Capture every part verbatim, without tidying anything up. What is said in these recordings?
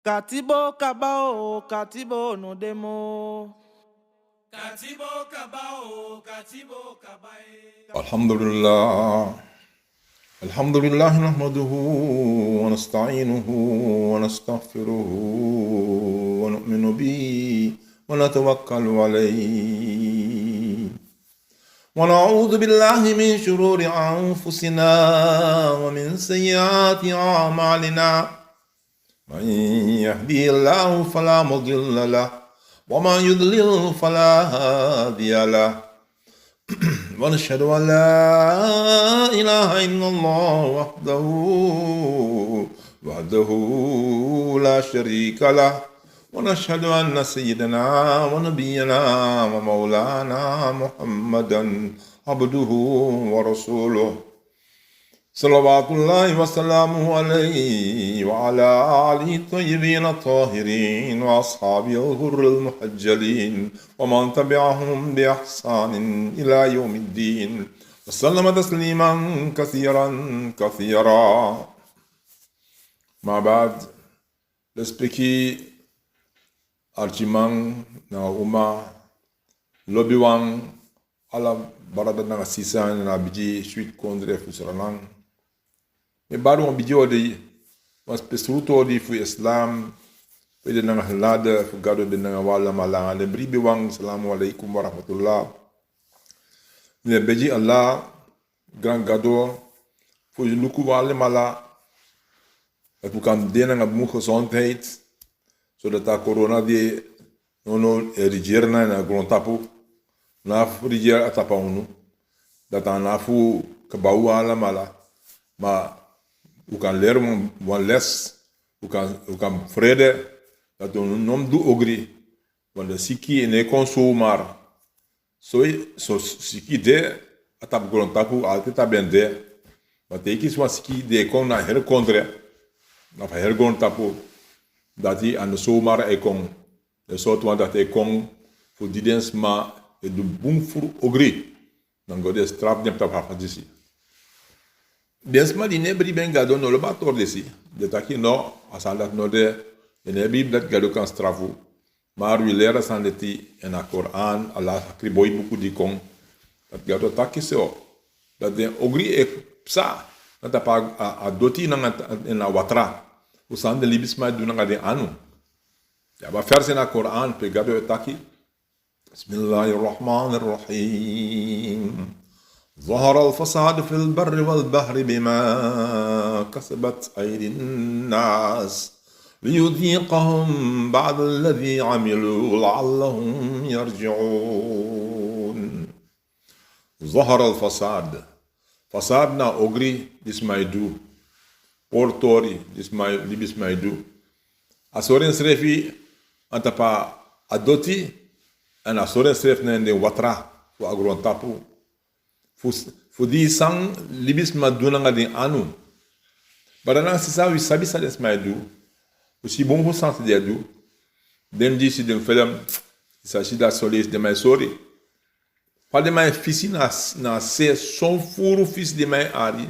Katibo kaba o, katibo no de moro. Katibo kaba o, katibo kaba e. الحمد لله. الحمد لله نحمده ونستعينه ونستغفره ونؤمن به ونتوكل عليه. ونعوذ بالله من شرور أنفسنا ومن سيئات أعمالنا. من يهده الله فلا مضل له ومن يضلل فلا هادي له. ونشهد أن لا إله إلا الله وحده، وحده لا شريك له. ونشهد أن سيدنا ونبينا ومولانا محمدا عبده ورسوله. صلوات الله وسلامه عليه وعلى آله الطيبين الطاهرين وأصحابه الغر المحجلين ومن تبعهم بإحسان إلى يوم الدين وسلم تسليما كثيرا كثيرا. ما بعد. Respeki arkiman nanga uma, lobiwan, ala brada nanga sisa na bigi switi kondre fu Sranan. Mi e bari wan bigi odi, wan spesrutu odi fu Islam, fu den nanga genade fu Gado de nanga wi alamala. Den bribiwan, salamu alaikum wa rahmatullah. Mi e begi Allah, Gran Gado, fu luku wi alamala, dati wi kan de nanga bun gezondheid, zodat a corona di no no e regeri na ini a grontapu, no fu regeri a tapu a unu, dati a no fu kaba wi alamala, ma wi kan leri wan, wan les, wi kan, wi kan frede, dati unu no mus du ogri, want den siki no e kon zomaar. So, so siki de, a tapu grontapu, altijd a ben de. Ma te yu kisi wan siki di e kon na heri kondre, na fu a heri grontapu, dati a no zomaar e kon. Den sortu wan dati e kon fu di den sma e du bun furu ogri. Dan Gado e strafu den tapu a fasi disi. Den sma di no e bribi en Gado no lobi a tori disi. Den taki no, a sani dati no de, den no e bribi dati Gado kan strafu. Ma wi leri a sani dati ini a Koran, a lasi kriboi buku di kon. Dati Gado taki so, dati den ogri e psa na tapu a, a doti nanga, nanga watra. Fu san den libisma e du nanga den anu. Yu abi a versi ini a Koran pe Gado e taki. بسم الله الرحمن الرحيم. ظهر الفساد في البر والبحر بما كسبت أيدي الناس ليذيقهم بعض الذي عملوا لعلهم يرجعون. ظهر الفساد. Fasad na ogri di sma e du. Pori tori di sma e, libisma e du. A sori ensrefi na tapu a doti, èn a sori ensrefi na ini den watra fu a grontapu. Fu, fu di san libisma du nanga den anu. Brada nanga sisa, wi sabi san den sma e du. Wi si bun fu san den e du. Den di si den felem, yu sa si dati son leisi den man e sori. Fa den man e fisi na, na se, son furu fisi den man e ari.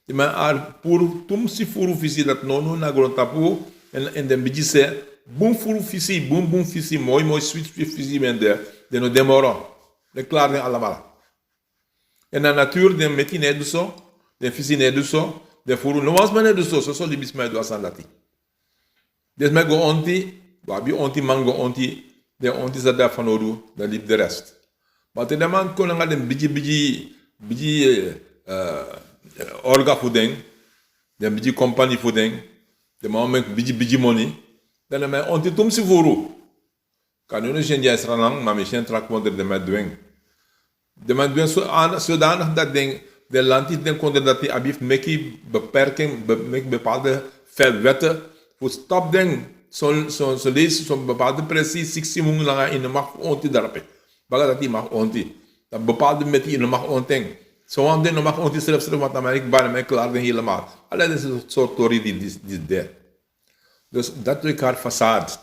Den man e ari puru tumsi furu fisi dati nownow na grontapu, èn, èn den bigin se, bun furu fisi, bun bun fisi, moi moi switi switi fisi ben de, den no de moro. Den klari den alamala. Èn na natuur den meti no e du so, den fisi no e du so, den furu, no wan sma no e du so, soso libisma e du a sani dati. Den sma e go onti, wi abi ontiman go onti, den onti san de a fanowdu, dan libi de rest. Ma te den man kon nanga den bigi, bigi, bigi, eh, eh, orga fu den, den bigi kompani fu den, den man o meki bigi, bigi moni, dan den man e onti tumsi furu. Kande unu si en dya ini Sranan, ma mi si en tra kondre den man e du en. Den man e du en so, an, zodanig dati den, den lanti fu den kondre dati abi fu meki beperking, be, meki bepaalde fe, wette fu stop den, son, son, son leisi, son bepaalde presi, siksi mun langa yu no mag onti drape. Baka dati yu mag onti. Dan bepaalde meti yu no mag onti en. Son wan fu den no mag onti srefsrefi, want dan man e kba, man e klari den helemaal. Ala den sortu tori di, di, di de. Dus dati wi e kari fasad.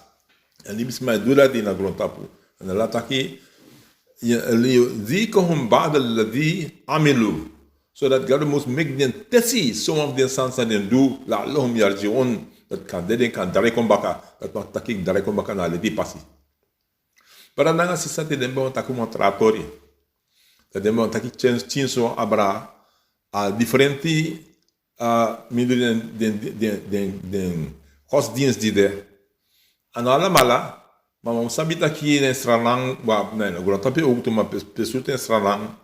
Èn libisma e du dati na grontapu. Èn Allah taki, ليذيقهم بعض الذي عملوا. Zodat Gado mus meki den tesi, son wan fu den sani san den du, لعلهم يرجعون. Dati kan de den kan drai kon baka, dati wani taki drai kon baka na a leti pasi. Brada nanga sisa, te den ben wani taki wan tra tori, te den ben wani taki tyinso abra a diferenti, a mindri den, den, den, den, den godsdienst di de. A no alamala, ma wan sabi taki den Sranan, wa, na, na grontapu e owktu, ma pe, pe srutu den Sranan,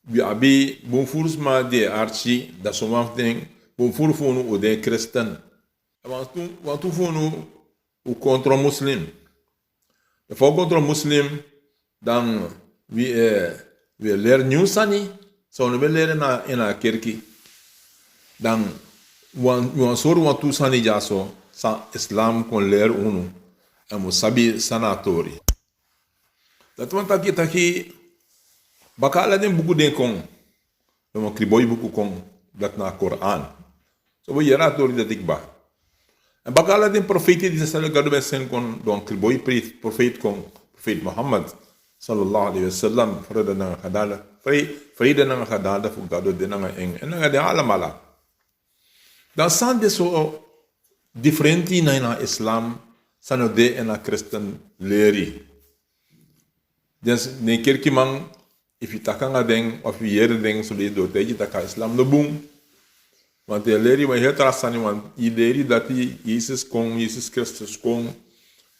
wi abi bun furu sma di e arki, dan son wan fu den, bun furu fu unu o de Kristen. Wantu, wantu fu unu o kon tron Muslim. Efu a o kon tron Muslim, dan wi, eh, wi e leri nyun sani san wi no ben leri na, ini a kerki. Dan wan, wan sori wantu sani dyaso san Islam kon leri unu. Èn un sabi san na a tori. Dati wani taki, taki baka ala den buku di e kon, dan wan kriboi buku kon, dati na Koran. So wi yere a tori dati kba. Èn baka ala den profeiti di Gado ben seni kon, dan wan kriboi pre-, profeiti kon, profeiti Muhammad, sallallahu alaihi wasallam, vrede nanga genade, vre-, vrede nanga genade fu Gado de nanga en, èn nanga den alamala. Dan san de so diferenti na ini a Islam, san no de ini a Kristen leri. Den s-, den kerkiman, efu yu taki nanga den, of yu yere den, son leisi den o taigi yu taki a Islam no bun. Want yu e leri wan heri tra sani, want yu leri dati Yesus kon, Yesus Kristus kon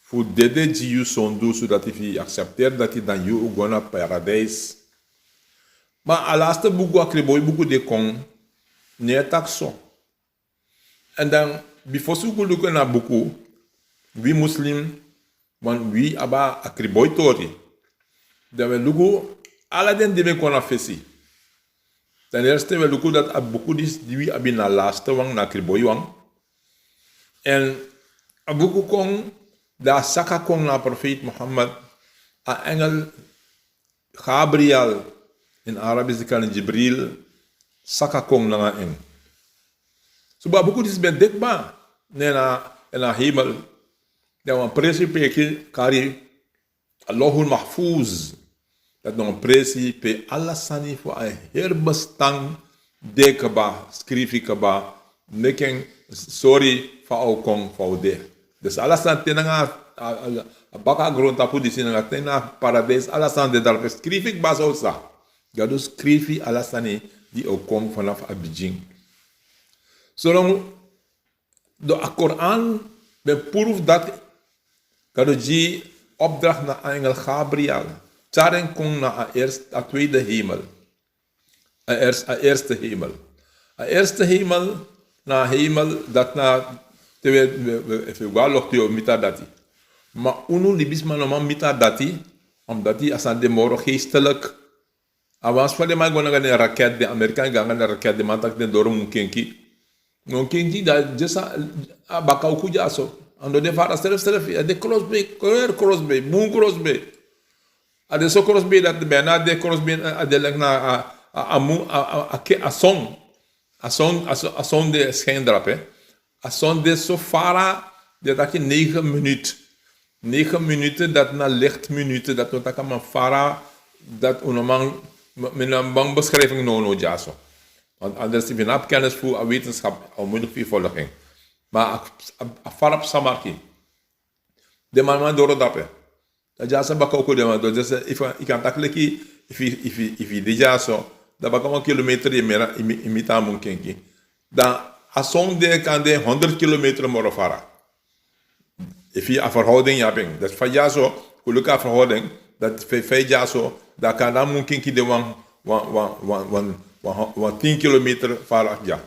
fu dede gi yu sondu, sodati efu yu aksepteri dati, dan yu o go na paradijs. Ma a laatste buku, a kriboi buku di e kon, no e taki so. Èn dan, bifo un kon luku na a buku, wi Muslim, want wi abi a kriboi tori. Dan wi e luku ala den di ben kon na fesi. Dan eerste wi e luku dati a buku disi di wi abi na a laatste wan, na a kriboi wan. Èn a buku kon, dan a saka kon na a profeiti Muhammad, a engel Gabriel, in Arabisch kan Jibril, saka kon nanga en. So a buku disi ben de kba na ini a, ini a hemel. Dan wan presi pe e kari Allahul Mahfuz. Dati na wan presi pe ala sani fu a heri bestaan de kba, skrifi kba, meki en sori fa a o kon, fa a o de. Dus ala sani te nanga a, a, a, a baka grontapu disi nanga te na paradijs, ala sani de drape, skrifi kba san un sa. Gado skrifi ala sani di o kon vanaf a bigin. Solanga, dan a Koran ben proof dati Gado gi opdracht na a engel Gabriel, tyari en kon na a eerst-, a tweede hemel. A eerst-, a eerste hemel. A eerste hemel, na a hemel dati na te wi, wi, wi, efu wi go na loktu wi o miti a dati. Ma unu libisma no man miti a dati, omdat a sani de moro geestelijk. A wan sma di man go nanga den raket, den Amerikan go nanga den raket, den man taki den doro mu kenki. No kenki, dan just a, a baka uku dyaso. A no de fara srefsrefi, a de krosbei, kori krosbei, bun krosbei. A de so krosbei dati bijna a de krosbei, a de leki na a, a, a mu, a, a, a ke, a son. A son, a son, a son de schijn drape. A son de so fara, den taki negen minuten. Negen minuten, dati na lichtminuten, dati no taki a man fara, dati un no man, mi no man beschrijving no, no dyaso. Want anders, efu yu no abi kennis fu a wetenschap, a o moeilijk fu yu volg en. Ma a, a, a fara psa maki. Den man man doro drape. Dan dyaso baka uku den man doro. Dus, eh, efu, yu kan taki leki, efu, efu, efu yu de dyaso, dan baka wan kilometer yu mera, yu mi-, yu miti a mun kenki. Dan a son de kan de honderd kilometer moro fara. Efu a verhouding yu abi en. Dus fa dyaso, kon luku a verhouding, dati fa, fa dyaso, dan kan a mun kenki de wan, wan, wan tien kilometer fara dya.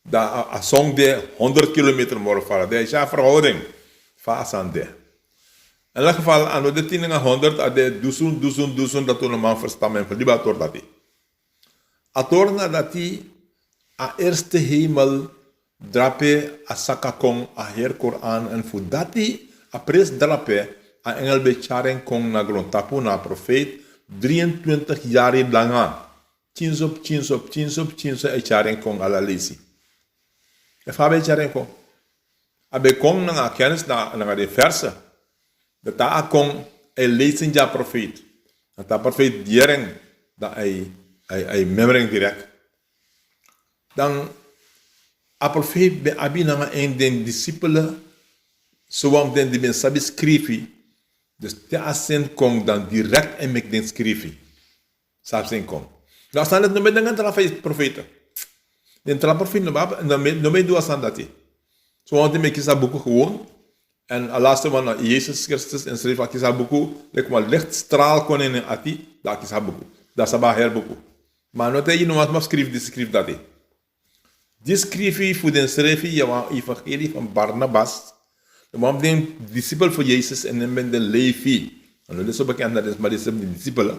Dan a, a son de honderd kilometer moro fara. Dan yu si a verhouding fa a sani de. In elk geval, a no de tien nanga honderd, a de dusun, dusun, dusun, dati un no man ferstan, ma en fu libi a tori dati. A tori na dati, a eerste hemel drape a saka kon, a heri Koran, èn fu dati a presi drape, a engel ben tyari en kon na grontapu, na a profeet, drieëntwintig yari langa. Pikinso, pikinso, pikinso, pikinso, a e tyari en kon ala leisi. Efu a ben tyari en kon, a ben kon nanga a kennis na, nanga den verse. Dan te a kon, a e leisi en gi a profeet. Dan te a profeet yere en, dan a e, a e, a e memre en direct. Dan A profeiti ben abi nanga en den disipelen, sowan fu den di ben sabi skrifi. Dus te a seni kon, dan direkt a e meki den skrifi. San abi seni kon. Dan a sani dati no ben de nanga tra profeiti. Den tra profeiti no ben abi, no ben, no ben du a sani dati. Sowan fu den ben kisi a buku gewoon. Èn a laste wan na Yesus Kristus ensrefi, a kisi a buku, leki wan lichtstraal kon na en ati, dan a kisi a buku. Dan a sabi a heri buku. Ma a no taigi no wan sma fu skrifi disi, skrifi dati. Disi skrifi fu densrefi, na wan evangelie fu Barnabas. Den wan fu den disipel fu Yesus, en nen ben de Levi. A no de so bekend na den sma di srefi den disipel.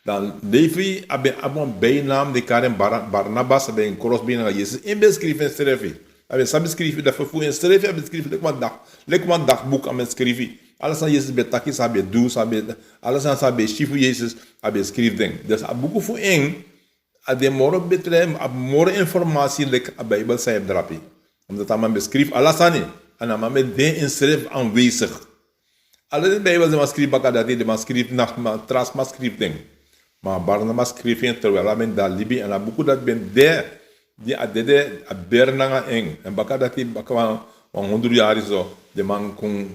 Dan Levi, a ben abi wan bijnaam, den kari en Bara-, Barnabas, a ben krosbei nanga Yesus. En ben skrifi ensrefi. A ben sabi skrifi, dan fu, fu ensrefi a ben skrifi, leki wan dag-, leki wan dagboek a ben skrifi. Ala san Yesus ben taki, san a ben du, san a ben, ala san, san a ben si fu Yesus, a ben skrifi den. Dus a buku fu en, a de moro betre, a moro informasi leki a Bijbel san yu e drape. Omdat a man ben skrifi ala sani, èn a man ben de ensrefi aanwezig. Ala den Bijbel san den man skrifi baka dati, den man skrifi na, na tra sma skrifi den. Ma Barnabas skrifi en terwijl a ben de na libi, èn a buku dati ben de, di a dede, a beri nanga en. Èn baka dati, baka wan, wan hondro yari so, den man kon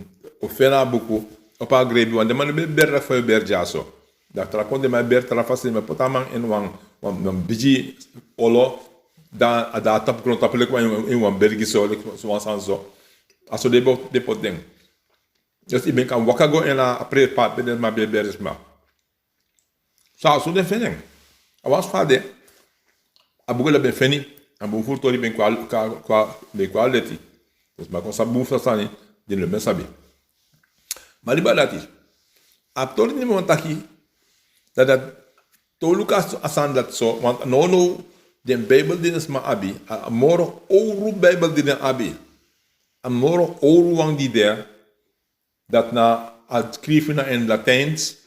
feni a buku, opo a grijpi, want den man no ben beri dati fa yu e beri dyaso. Dan tra kon den man e beri tra fasi, den man poti a man ini wan, wan, wan bigi olo, dan a de na tapu grontapu leki wan, ini wan bergi so, leki so wan sani so. A so den bo-, den poti den. Dus yu ben kan waka go ini a prei paati pe den man ben e beri sma. So a so den feni en. A wan so fa a de, a buku dati ben feni, a bun furu tori ben kon na, kon na, kon na, ben kon na leti. Dus sma kon sabi bun furu sani di den no ben sabi. Ma libi dati, a tori di mi wani taki, dati, dati, te un luku a sani dati so, want nownow den Bijbel di den sma abi, a, a moro owru Bijbel di den abi, a moro owru wan di de, dati na a skrifi na ini Latijns,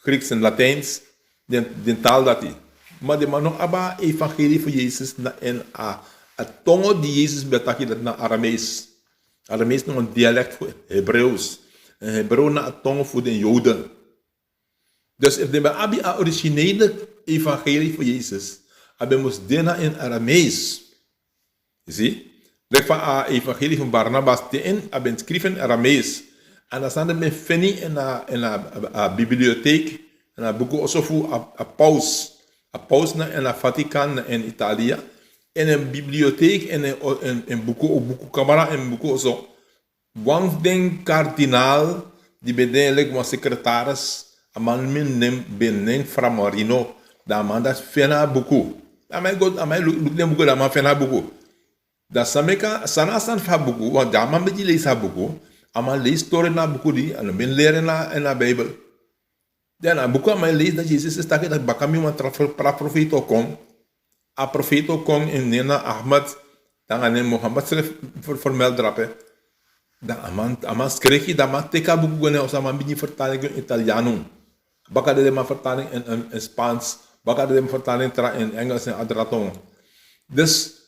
Grieks en Latijns, den, den taal dati. Ma den man no abi a evangelie fu Yesus na ini a, a tongo di Yesus ben taki, dati na Aramees. Aramees na wan dialect fu Hebreeuws. Èn Hebreeuws na a tongo fu den Joden. Dus efu den ben abi a originele evangelie fu Yesus, a ben mus de na ini Aramees. Yu si? Leki fa a evangelie fu Barnabas de, en a ben skrifi ini Aramees. Èn a sani ben feni ini a, ini a, a, a bibliotheek, ini a buku oso fu a, a paus. A paus na ini a Vatican na ini Italia. Ini en bibliotheek, ini en, o-, ini, ini buku, o buku kamra, ini buku oso. Wan fu den kardinaal di ben de leki wan sekretaris, a man mi nen, ben nen Fra Marino, dan a man dati feni a buku. A man e go, a man e luk-, luku den buku, dan a man feni a buku. Dan san meki a, san na a sani fu a buku, want dan a man ben e leisi a buku, a man leisi tori na a buku di a no ben leri na, na Bijbel. Dan a buku a man e leisi dati Yesus e taki dati baka mi wan tra-, tra profeiti o kon. A profeiti o kon, en nen na Ahmad, dan a nen Mohammed srefi ver-, vermeld drape. Dan a man, a man skreki, dan a man teki a buku go na en oso, a man bigin vertaal en go ini Italiano. Baka dati den man vertaal en ini, ini, ini Spaans. Baka dati den man vertaal en tra ini Engels èn a tra tongo. Dus,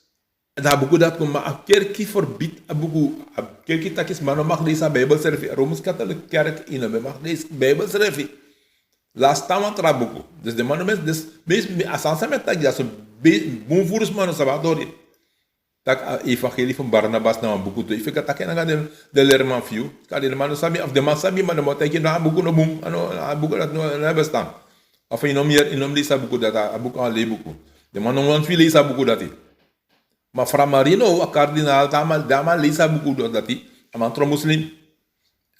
dan a buku dati kon, ma a kerki verbidi a buku. A kerki taki sma no mag leisi a Bijbel srefi. A Rooms-Katholieke Kerk, yu no ben mag leisi Bijbel srefi. Laat staan wan tra buku. Dus den man no ben, dus, ben, ben, a sani san mi e taki dyaso, ben, bun furu sma no sabi a tori. Taki a evangelie fu Barnabas na wan buku tu. Yu fika taki nanga den, den leriman fu yu. Kari den man no sabi, of den man sabi, ma den man taki no, a buku no bun. A no, a buku dati no, no e bestaan. Of yu no mus, yu no mus leisi a buku dati, a buku a lei buku. Den man no wani fu yu leisi a buku dati. Ma Fra Marino, a kardinaal, dan a man, dan a man leisi a buku dati, a man tron moslim.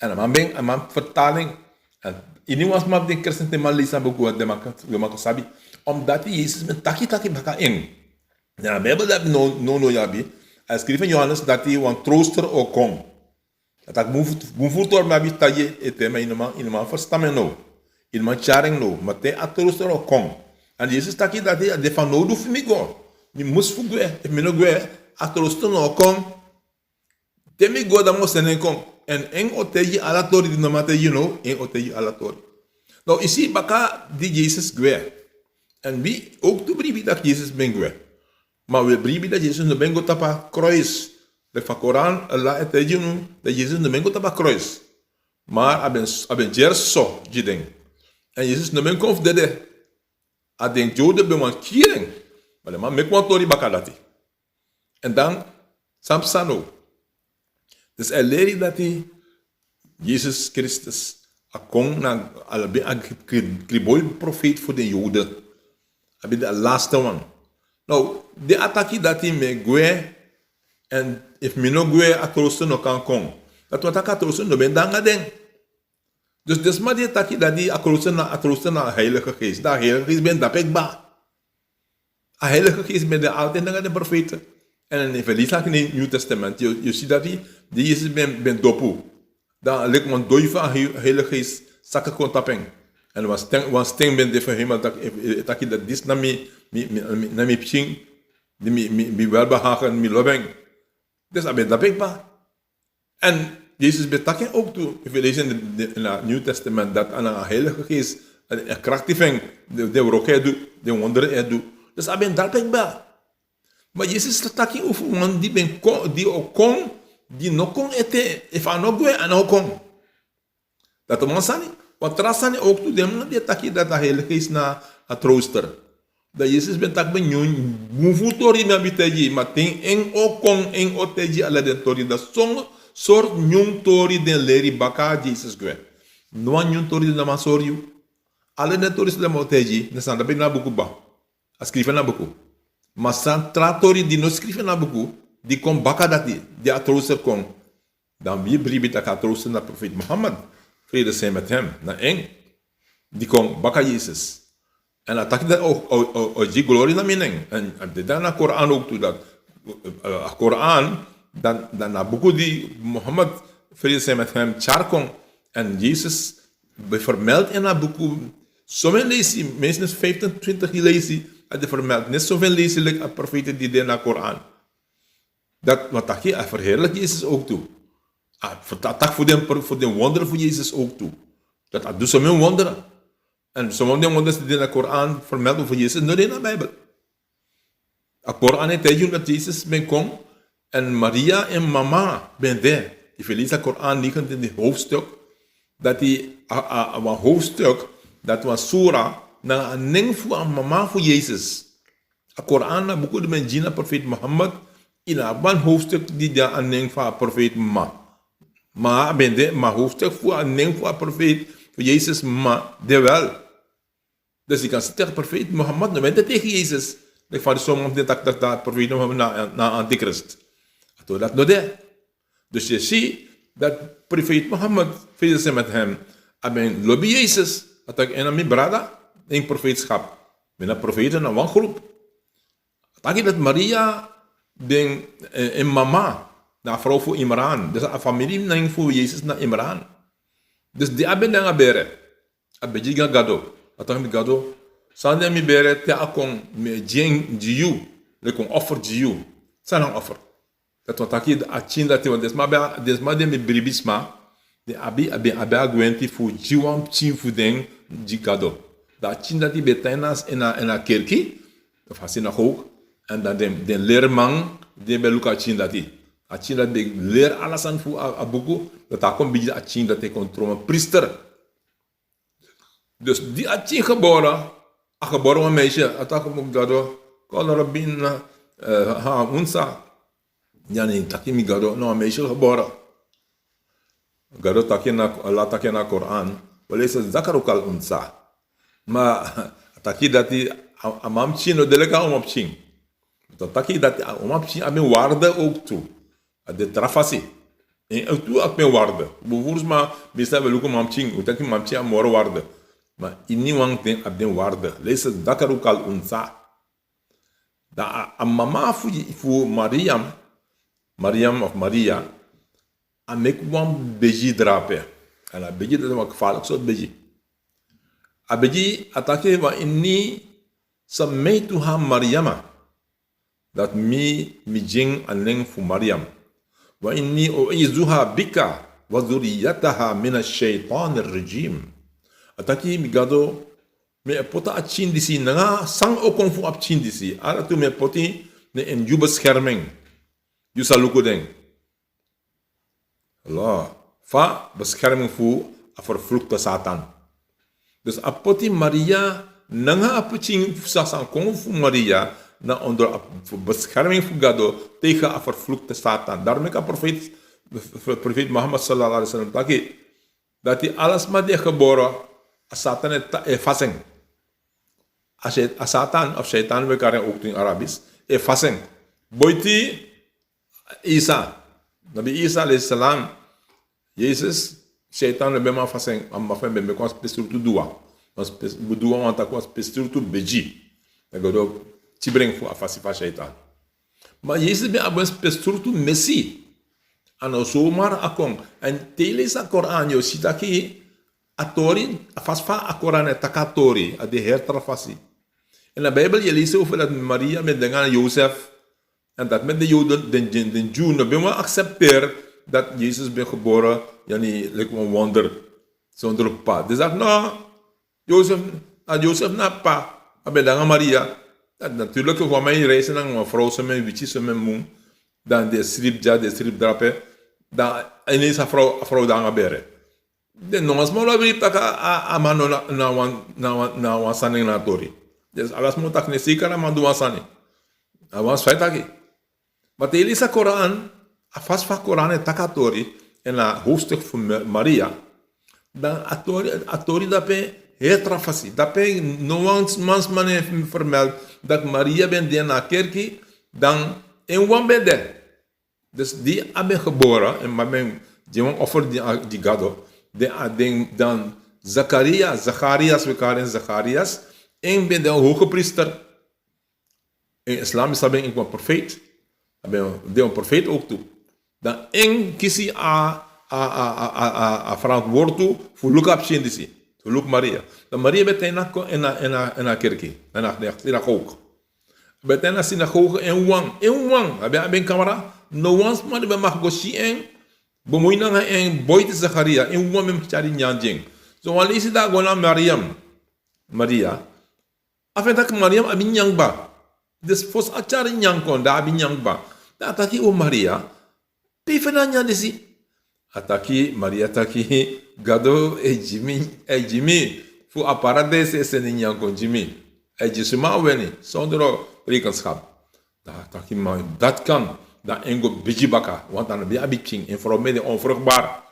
Èn a man ben, a man vertaal en. Èn iniwan sma fu den kristen, te den man leisi a buku, den man kan, den man kan sabi. Omdat Yesus ben taki, taki baka en. Na a Bijbel dati no, no, no yu abi. A skrifi ini Johannes dati wan trooster o kon. A taki bun fu-, bun furu tori mi abi taigi ete, ma yu no man, yu no man ferstan mi now. Yu no man tyari en now. Ma te a trooster o kon. Èn Yesus taki dati a de fanowdu fu mi go. Mi mus fu gwe. Efu mi no gwe, a trooster no o kon. Te mi go, dan mi o seni en kon. Èn en o taigi ala tori di no man taigi now, en o taigi ala tori. Now, yu si baka di Yesus gwe. Èn wi ook tu bribi dati Yesus ben gwe. Ma wi e bribi dati Yesus no ben go tapu a kruis. Leki fa Koran, Allah e taigi unu dati Yesus no ben go tapu a kruis. Ma a ben, a ben dyerso gi den. Èn Yesus no ben kon fu dede. A den Joden ben wani kiri en. Ma den man meki wan tori baka dati. En dan, san psa now? Dus a e leri dati Jesus Kristus a kon na, a ben a kri-, kri-, kriboi profeet fu den Joden. A ben de a laste wan. Now, di a taki dati mi e gwe, en efu mi no gwe, a trooster no kan kon. Dati wani taki a trooster no ben de nanga den. Dus den sma di e taki dati a trooster na, a trooster na a Heilige Geest. Dan a Heilige Geest ben de dape kba. A Heilige Geest ben de altijd nanga den profeten. En efu yu lees nanga in New Testament, yu, yu si dati, di Jesus ben, ben dopu. Dan leki wan doi fu a Hei-, Heilige Geest saka kon tapu en. En wan sten, wan sten ben de fu hemel taki, e, e, taki dati disi na mi, mi, mi, mi, na mi pikin, di mi, mi, mi welbehagen, mi lobi en. Dus a ben de dape kba. En Jesus ben taki en ook tu, efu yu lees in de, de, in a New Testament, dati a na a Heilige Geest, en, en krakti fu en, den, den wroko e du, den wonderen e du. Dus a ben de dape kba. Ma Jesus taki over wan di ben kon, di o kon, di no kon ete, efu a no gwe, a no kon. Dati wan sani, wan tra sani ook tu, den man di e taki dati a Heilige Geest na a trooster. Dan Jesus ben taki ben nyun, bun fu tori mi abi taigi, ma te en o kon, en o taigi ala den tori, dan son sort nyun tori den leri baka Jesus gwe. No wan nyun tori den man sori yu. Ala den tori san den man o taigi, den sani de ben na buku kba. A skrifi en na buku. Ma san tra tori di no skrifi en na buku, di kon baka dati, di a trooster kon. Dan wi bribi taki a trooster na profeet Mohammed, vrede zij met hem, na en. Di kon baka Jesus. En a taki dati o, o, o, o gi glory na mi nen. En, en dati na Koran ook tu dati. Eh, a Koran, dan, dan na buku di Mohammed, vrede zij met hem, tyari kon. En Jesus ben vermeld in a buku, someni leisi, minstens vijfentwintig leisi, a de vermeld. Net someni leisi leki a profeten di de na Koran. Dati wani taki a verheerlijk Jesus ook tu. A, a taki fu den, fu den wonderen fu Jesus ook tu. Dati a du someni wonderen. En someni den wonderen di na Koran vermeld over Jesus, no de na Bijbel. A Koran e taigi yu dati Jesus ben kon, en Maria en mama ben de. Efu yu lees a Koran negentien hoofdstuk, dati a, a, a wan hoofdstuk, dati wan sura, na a nen fu a mama fu Jesus. A Koran na buku di ben gi na profeet Mohammed, ini a wan hoofdstuk di de a nen fu a profeet mama. Ma a ben de, ma hoofdstuk fu a nen fu a profeet, fu Jesus mama, de wel. Dus yu kan si taki profeet Mohammed no ben de tegen Jesus. Leki fa di someni den taki dati, dati profeet Mohammed na, na antichrist. A tori dati no de. Dus yu si dati profeet Mohammed, vrede zij met hem, a ben lobi Jesus. A taki en na mi brada, en profeetschap. Mi na profeten na wan groep. A taki dati Maria ben, eh, en mama, na a vrouw fu Imran. Dus a famiri nen fu Jesus na Imran. Dus di a ben de nanga bere, a begi gi na Gado. A taki: Mi Gado, san de mi bere, te a kon, mi e gi en gi yu, leki wan offer gi yu. San na wan offer? Dati wani taki a pikin dati, want den sma ben, den sma di mi bribi sma, den abi, abi, abi a gwenti fu gi wan pikin fu den gi Gado. Dan a pikin dati ben tan ini a, ini a kerki, of a synagoog, en dan den, den leriman, den ben luku a pikin dati. A pikin dati ben leri ala sani fu a, a buku, dan a kon bigin, a pikin dati kon tron wan priester. Dus di a pikin gebore, a gebore wan meisje, a taki: Mi Gado, qala rabbi innaha, eh, unsa. Di a nen taki: Mi Gado, na wan meisje gebore. Gado taki na, Allah taki na Koran: Wa laysa dhakaru kal unsa. Ma a taki dati a, a manpikin no de leki a umapikin. Dati taki dati a umapikin abi en waarde ook tu. A de tra fasi. En tu abi en waarde. Bun furu sma, meestal wi e luku manpikin, wi taki manpikin abi moro waarde. Ma iniwan den abi den waarde. Laysa dhakaru kal unsa. Dan a, a mama fu, fu Mariam, Mariam of Maria, a meki wan begi drape. En a begi dati wan gevaarlijk soort begi. A begi, a taki: Wa inni sammaytuha Maryama. Dati mi, mi gi en a nen fu Mariam. Wa inni u'izuha bika wa dhurriyataha mina shaytani rajim. A taki: Mi Gado, mi e poti a pikin disi nanga san o kon fu a pikin disi. Ala tu mi e poti na ini yu bescherming. Yu sa luku den. Allah, fa bescherming fu a vervloekte Satan. Dus a poti Maria nanga a pikin fu san sa kon fu Maria na onder a bescherming fu Gado tegen a vervloekte Satan. Daarom meki a profeet, profeet Mohammed sallallahu alaihi wasallam taki dati ala sma di e gebore, a Satan e ta-, e fasi en. A Satan of Satan, we kari en ook in Arabisch, e fasi en. Boiti Isa. Nabi Isa alayhi salam, Yesus, Satan no ben man fasi en, a man fu en ben meki wan spesrutu dua. Wan spes-, dua wani taki wan spesrutu begi. Dan Gado tibri en fu a fasi fu Satan. Ma Yesus ben abi wan spesrutu mesi. A no zomaar a kon. Èn te yu leisi a Koran, yu o si taki a tori, a fasi fa a Koran e taki a tori, a de heri tra fasi. Èn a Bijbel yu e leisi over dati Maria ben de nanga Yosef. Èn dati meki den Joden, den, den, den Jew no ben wani accepteren dati Yesus ben gebore, yani, leki wan wonder. Zonder papa. Den taki no, Yosef, a Yosef na papa, a ben de nanga Maria. Dati natuurlijk, efu wan man e reisi nanga wan vrouw, so men witi, so men mun, dan den e sribi dya, den e sribi drape, dan ineens a vrouw, a vrouw de nanga bere. Den no wan sma lobi taki a, a, a man no na, na wan, na wan, na wan sani na a tori. Dus ala sma o taki ne zeker a man du wan sani. A wan sani taki. Ma te yu leisi a Koran, a fasi fa a Koran e taki a tori, èn a hoofdstuk fu Ma-, Maria, dan a tori, a tori dape heri tra fasi. Dape no wan sma, sma no e vermeld dati Maria ben de na a kerki, dan en wan ben de. Dus di a ben gebore, èn a ben gi wan offer gi, gi Gado, den, a den, dan Zakaria, Zacharias, we kari en Zacharias, en ben de hoge priester. In islam yu sabi en wan profeet. A ben de wan profeet ook tu. Dan en kisi a, a, a verantwoord tu fu luku a pikin disi. Fu luku Maria. Dan Maria ben tan na ko-, na, na, na kerki. Na, na, na synagoge. A ben tan na synagoge en wan, en wan. A ben, a ben kamra. No wan sma no ben mag go si en. Bemui nanga en, boiti Zakaria. En wan ben tyari nyanyan gi en. So wan leisi dan a go na Mariam. Maria. A feni taki Mariam abi nyanyan kba. Dus fosi a tyari nyanyan kon, dan a abi nyanyan kba. Dan a taki: O Maria, pe yu feni a nyanyan disi? A taki, Maria taki: Gado e gi mi, e gi mi. Fu a paradijs e seni nyanyan kon gi mi. A e gi suma a weni, zonder rekenschap. Dan a taki: Ma dati kan. Dan en go begi baka. Want a no ben abi pikin, en vrouw ben de onvruchtbaar.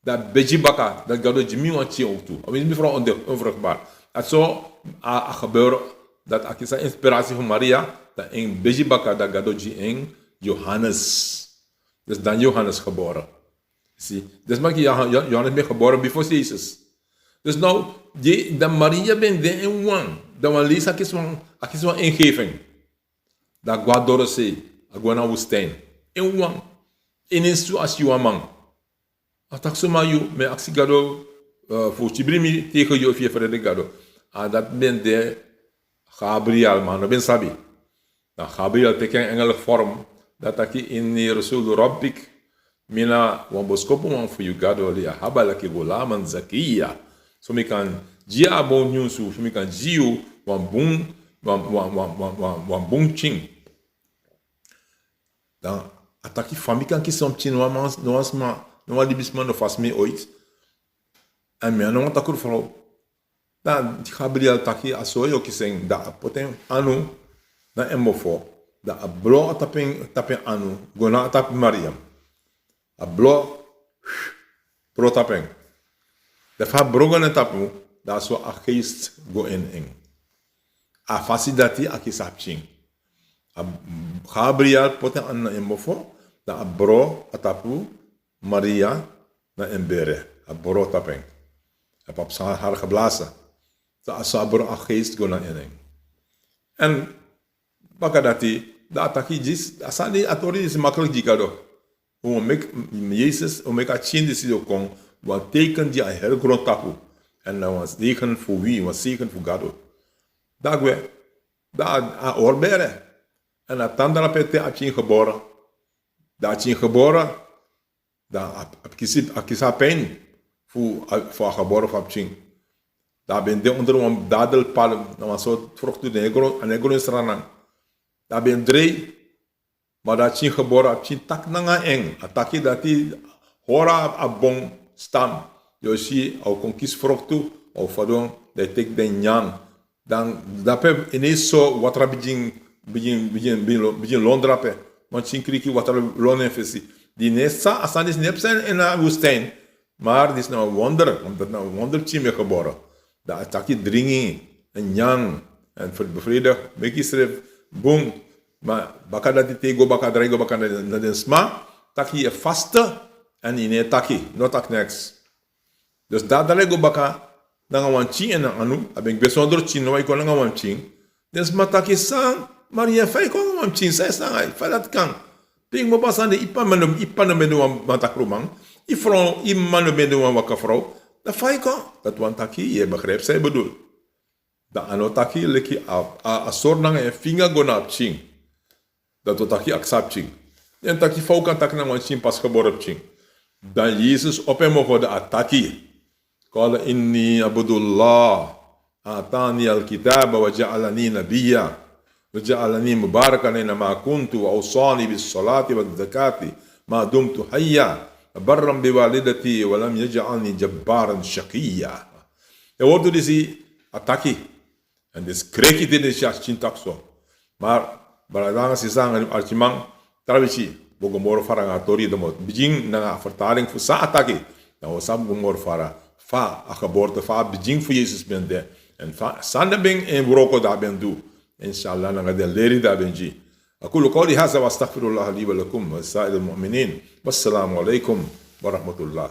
Dan a begi baka, dan Gado gi mi wan pikin ook tu. A winsi mi vrouw onde-, onvruchtbaar. A so a, a gebeuren, dati a kisi a inspiratie fu Maria, dan en begi baka, dan Gado gi en Johannes. Dus dan Johannes geboren. Si, dus meki Johan-, Johan-, Johannes ben geboren before Jezus. Dus now, di, dan Maria ben de en wan, dan wan leisi a kisi wan, a kisi wan ingeving. Dan a go na dorosei, a go na woestijn. En wan, ineens tu a si wan man. A taki: Suma yu? Mi e aksi Gado, eh, fu tibri mi tegen yu efu yu e frede Gado. A dati ben de Gabriel, ma a no ben sabi. Dan Gabriel teki en engel vorm, dan a taki: Inni rasulu rabbik, mi na wan boskopuman fu yu Gado, li ahaba laki gulaman zakiya. So mi kan gi yu a bun nyunsu, so mi kan gi yu wan bun, wan, wan, wan bun pikin. Dan a taki: Fa mi kan kisi wan pikin, no wan man, no wan sma, no wan libisma no fasi mi ooit. Èn mi a no wan takru vrouw. Dan Gabriel taki: A so yu o kisi en. Dan a poti en anu na en mofo. Dan a bro a tapu en, tapu en anu go na a tapu Mariam. A bro, bro tapu en. Dan fa a bro go na en tapu, dan a so a geest go ini en. A fasi dati a kisi a pikin. A Gabriel poti en anu na en mofo, dan a bro a tapu Maria na en bere, a bro tapu en. A papa sa hari geblazen. Dan a so a bro a geest go na ini en. Èn baka dati, dan a taki disi, a sani, a tori disi makkelijk gi Gado. Un o meki, Jezus, un o meki a pikin disi o kon wan teken gi a heri grontapu. Èn na wan zegen fu wi, wan zegen fu Gado. Dan a gwe, dan a, a hori bere. Èn a tan drape te a pikin gebore. Dan a pikin gebore, dan a, a kisi, a kisi a pijn fu a, fu a gebore fu a pikin. Dan a ben de onder wan dadelpalm, na wan sortu fruktu di no e gro, a no e gro ini Sranan. Dan a ben drei, ma dan a pikin gebore, a pikin taki nanga en. A taki dati hori a bon stam. Yu o si, a o kon kisi fruktu, a o fadon, dan yu teki den nyan. Dan drape ineens so watra bigin Bigin, bigin, bigin lo-, bigin lon drape. Wan pikin kriki water lon na en fesi. Di no sa, a sani disi no psa ini a woestijn. Maar disi na wan wonder, omdat na wan wonder pikin ben geboren. Dan a taki dringi, en nyan, en ver-, bevredigd, meki sref, bun. Maar baka dati te go baka, drai go baka na den, na den sma, taki yu e vaste, en yu no e taki, no taki niks. Dus dati drai go baka, nanga wan pikin ini en anu, a ben gwe sondro pikin, now a kon nanga wan pikin. Den sma taki san, maar yu e fa yu kon nanga wan pikin, san yu sani, fa dati kan. Pe yu kmopo a sani de, yu p'pa no ben de wan matakruman, yu frow, yu m'ma no ben de wan waka frow. Dan fa yu kon, dati wani taki, yu e begrijp san yu bedoel. Dan a no taki leki a, a, a sori nanga en finga go na a pikin. Dati wani taki a kisi a pikin. Den taki fa un kan taki nanga wan pikin, pasgeboren pikin. Dan Yesus opo en mofo dan a taki. قال إني عبد الله آتاني الكتاب وجعلني نبيا وجعلني مباركا أينما كنت وأوصاني بالصلاة والزكاة ما دمت حيا وبرا بوالدتي ولم يجعلني جبارا شقيا. A wortu disi a taki. En disi kreki te den si a pikin taki so. Maar, brada nanga sisa nanga arkiman, tra wisi, bo go moro fara nanga a tori, dan bo bigin nanga a vertaling fu san a taki. Dan bo sabi go moro fara, fa a geboorte, fa a bigin fu Yesus ben de. En fa, san den ben en wroko dan a ben du. Inshallah, nanga den leri dan a ben gi. أقول قولي هذا وأستغفر الله لي ولكم ولسائر المؤمنين. والسلام عليكم ورحمة الله.